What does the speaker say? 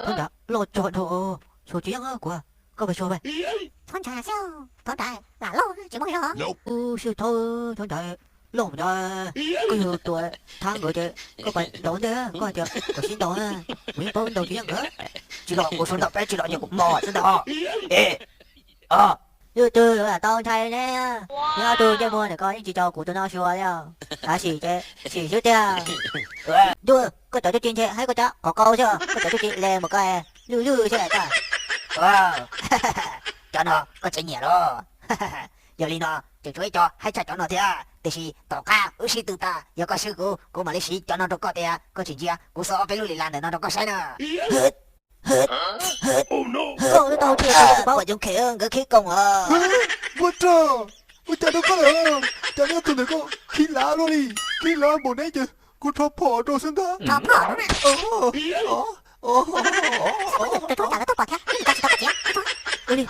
Thaub nrad loj tshaj dhau, xyuas tsis yeej kuv, koj pab xyuas. Thaub nrad xwb, thaub nrad lam loj tsis muaj zog. Ub, xyov thaub, thaub nrad loj mus nrad, koj yog tus thab nkawd ces koj pab ntaus ntej, koj hais tias kom sib ntaus, kuv yeej paub ntaus tsis yeej nkawd. Tsis los kuv xub ntaus peb tsis los ces kuv mos xwb ntag. E, yus twg tau ntshai ne, nyob ob tug ntsej muag ntawm koj yeej tsis tso kuv tus no xyuas li os. Tab sis ces sim xwb tiag. Ntuj, koj cov txuj ci ntshe haib koj cov qhov qau xwb, koj cov txuj ci le mus koj lwj lwj xwb koj. Cov no koj tseem nyiam los? Yog li no tseem tshuav ib co haib tshaj cov no thiab, tiam sis tom qab wb sib tw tas yog koj swb kuv, kuv mam li siv cov no rau koj tias koj tsis ntsia, kuv xuas ob peb lub li las ntawm no rau koj saib na. Koj tau tias tau tsis paub, ua yoov khem nkawd khib koom os. Ua rau, ua cas rau koj lawm? Cas nyob tus ntawm koj khib lav luaj li, khib lav npaum neb ces kuv rho phom rau xwb ntag. Rho phom rau ne. Ua li,